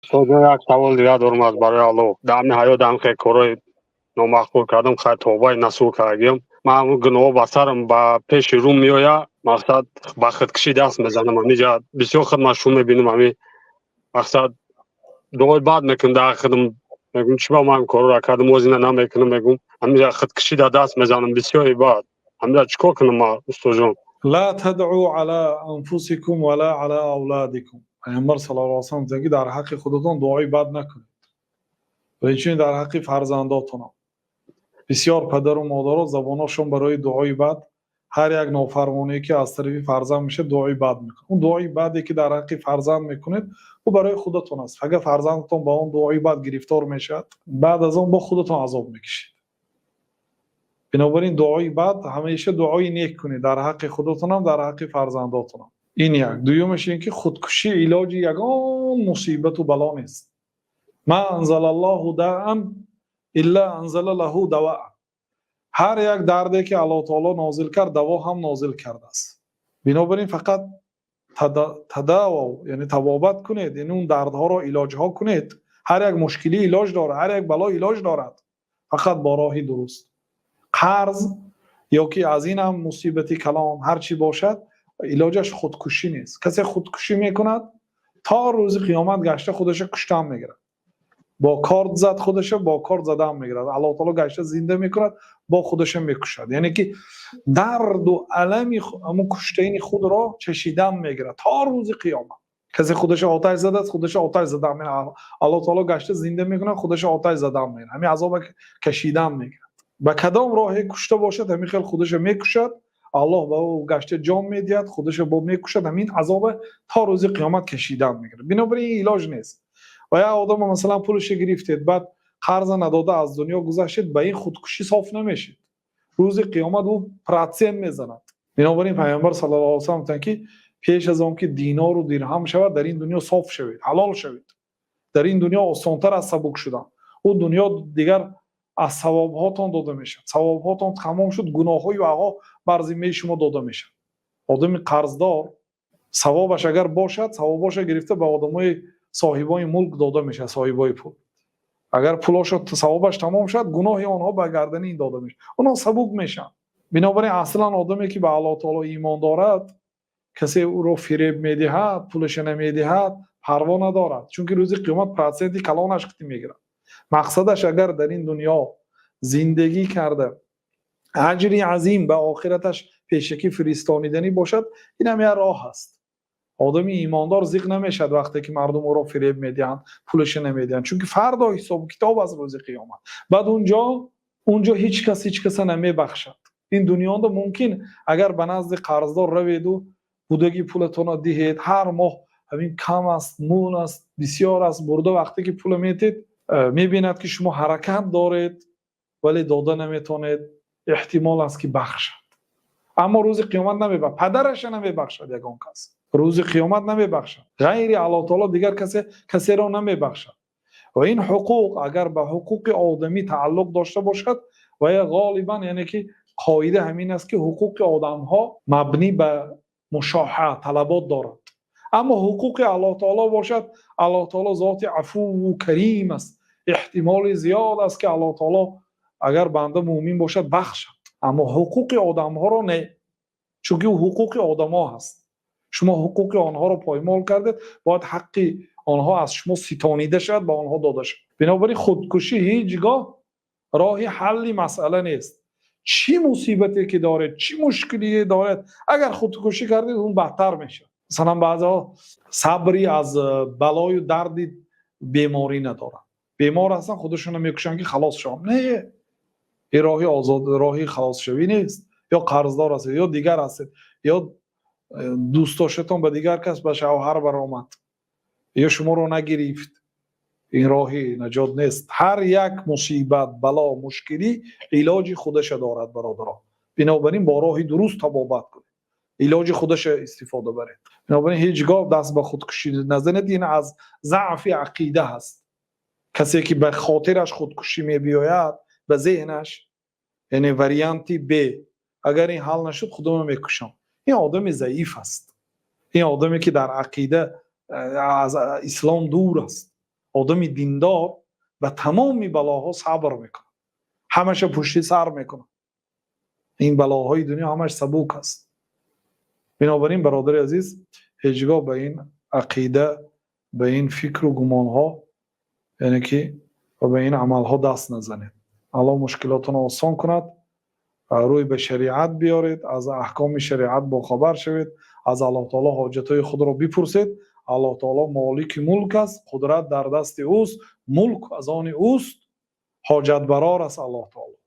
Устодҷон, як савол дигар дорам аз барои Аллоҳ. Дар ҳамин ҳаёт ҳам хел корҳои номаъқул кардам, хайр, тавбаи насӯҳ кардагиам. Ман ҳамун гуноҳҳо ба сарам, ба пеши рӯм меояд, мақсад, ба худкушӣ даст мезанам. Ҳамиҷа бисёр худ ман шум мебинам. Ҳами мақсад, дуои бад мекунам дар худам, мегӯм, чӣ ба ман корро кардам, боз ина намекунам, мегӯм. Ҳамиҷа худкушӣ да даст мезанам бисёри бад. Ҳамиҷа чӣ кор кунам ман, устодҷон? لا تدعوا على أنفسكم ولا على أولادكم. Пайғамбар саллаллоҳу алайҳи васаллам гуфтанд, ки дар ҳаққи худатон дуои бад накунед ва инчунин дар ҳаққи фарзандотонам. Бисёр падару модаро забоношон барои дуои бад, ҳар як нофармоние, ки аз тарафи фарзанд мешавад, дуои бад мекунад. Он дуои баде, ки дар ҳаққи фарзанд мекунед, ӯ барои худатон аст. Агар фарзандатон ба он дуои бад гирифтор мешавад, баъд аз он бо худатон азоб мекашед. Бинобар ин дуои бад, ҳамеша дуои нек кунед дар ҳаққи худатонам, дар ҳаққи фарзандотонам. Ин як. Дуюмаш ин ки худкушӣ илоҷи ягон мусибату бало нест. ما أنزل الله داء إلا أنزل له دواء. Ҳар як дарде, ки Аллоҳ таоло нозил кард, даво ҳам нозил кардааст. Бинобар ин фақат تداووا, яъне табобат кунед, яъне он дардҳоро илоҷҳо кунед. Ҳар як мушкилӣ илоҷ дорад, ҳар як бало илоҷ дорад, фақат бо роҳи дуруст. Қарз ё ки аз ин ҳам мусибати калон ҳар чӣ бошад, илоҷаш худкушӣ нест. Касе худкушӣ мекунад, то рӯзи қиёмат гашта худаша куштан мегирад. Бо корд зад худаша, бо корд задан мегирад. Аллоҳ таоло гашта зинда мекунад, бо худаша мекушад, яъне ки дарду алами ҳамун куштаини худро чашидан мегирад то рӯзи қиёмат. Касе худаша оташ задааст, худаша оташ задан, Аллоҳ таоло гашта зинда мекунад, худаша оташ задан мегирад, ҳамин азоба кашидан мегирад. Ба кадом роҳе кушта бошад, ҳамин хел худаша мекушад, Аллоҳ ба ӯ гашта ҷон медиҳад, худаша бо мекушад, ҳамин азоба то рӯзи қиёмат кашидан мегирад. Бинобар ин илоҷ нест. Ва як одама, масалан, пулаша гирифтед, баъд қарза надода аз дунё гузаштед, ба ин худкушӣ соф намешед. Рӯзи қиёмат ӯ процент мезанад. Бинобар ин Пайғамбар саллаллоҳу алайҳи васаллам гуфтанд, ки пеш аз он ки динору дирҳам шавад, дар ин дунё соф шавед, ҳалол шавед. Дар ин дунё осонтар аз сабук шудан. Ӯ дунё дигар аз савобҳотон дода мешавад. Савобҳотон тамом шуд, гуноҳҳои ваҳо бар зиммаи шумо дода мешавад. Одами қарздор савобаш агар бошад, савобоша гирифта ба одамои соҳибои мулк дода мешавад, соҳибои пул. Агар пулошо савобаш тамом шавад, гуноҳи онҳо ба гардани ин дода мешавад, онҳо сабук мешаванд. Бинобар ин аслан одаме, ки ба Аллоҳ таоло имон дорад, касе ӯро фиреб медиҳад, пулаша намедиҳад, парво надорад, чунки рӯзи қиёмат проценти калонаш қити мегирад. Мақсадаш агар дар ин дунё зиндагӣ карда, аҷри азим ба охираташ пешакӣ фиристониданӣ бошад, инам як роҳ аст. Одами имондор зиқ намешавад, вақте ки мардум ӯро фиреб медиҳанд, пулаша намедиҳанд, чунки фардо ҳисобу китоб аст, рӯзи қиёмат. Баъд унҷо ҳеҷ кас ҳеҷ каса намебахшад. Ин дунёда мумкин, агар ба назди қарздор раведу будаги пулатонро диҳед, ҳар моҳ ҳамин кам аст, мун аст, бисёр аст, бурда вақте ки пула метед, мебинад, ки шумо ҳаракат доред, вале дода наметонед, эҳтимол аст, ки бахшад. Аммо рӯзи қиёмат намебахшад, падараша намебахшад. Ягон кас рӯзи қиёмат намебахшад, ғайри Аллоҳ таоло дигар касе касеро намебахшад. Ва ин ҳуқуқ агар ба ҳуқуқи одамӣ тааллуқ дошта бошад, ва я ғолибан, яъне ки қоида ҳамин аст, ки ҳуқуқи одамҳо мабнӣ ба мушоҳа талабот дорад. Аммо ҳуқуқи Аллоҳ таоло бошад, Аллоҳ таоло зоти афуву карим аст. Эҳтимоли зиёд аст, ки Аллоҳ таоло агар банда муъмин бошад, бахшад. Аммо ҳуқуқи одамҳоро не, чунки ҳуқуқи одамҳо ҳаст. Шумо ҳуқуқи онҳоро поймол кардед, бояд ҳаққи онҳо аз шумо ситонида шавад, ба онҳо дода шавад. Бинобар ин худкушӣ ҳеҷ гоҳ роҳи ҳалли масъала нест. Чӣ мусибате ки доред, чӣ мушкилие доред, агар худкушӣ кардед, он бадтар мешавад. Масалан, баъзеҳо сабри аз балою дарди беморӣ надоранд, бемор ҳастанд, худашонро мекушанд, ки халос шавам. Не, ин роҳи озод, роҳи халосшавӣ нест. Ё қарздор ҳастед, ё дигар ҳастед, ё дӯстдоштатон ба дигар кас ба шавҳар баромад, ё шуморо нагирифт, ин роҳи наҷот нест. Ҳар як мусибат, бало, мушкилӣ илоҷи худаша дорад, бародарон. Бинобар ин бо роҳи дуруст табобат кунед, илоҷи худаша истифода баред. Бинобар ин ҳеҷ гоҳ даст ба худкушӣ назанед. Ин аз заъфи ақида ҳаст. Касе ки ба хотираш худкушӣ мебиёяд, ба зеҳнаш, яъне варианти б, агар ин ҳал нашуд, худоро мекушам, ин одами заиф аст, ин одаме, ки дар ақида аз ислом дур аст. Одами диндор ба тамоми балоҳо сабр мекунад, ҳамаша пушти сар мекунад. Ин балоҳои дунё ҳамаш сабук аст. Бинобар ин, бародари азиз, ҳеҷ гоҳ ба ин ақида, ба ин фикру гумонҳо, яъне ки ва ба ин амалҳо даст назанед. Аллоҳ мушкилотонро осон кунад. Рӯй ба шариат биёред, аз аҳкоми шариат бохабар шавед, аз Аллоҳ таоло ҳоҷатҳои худро бипурсед. Аллоҳ таоло молики мулк аст, қудрат дар дасти ӯст, мулк аз они ӯст, ҳоҷатбарор аст Аллоҳ таоло.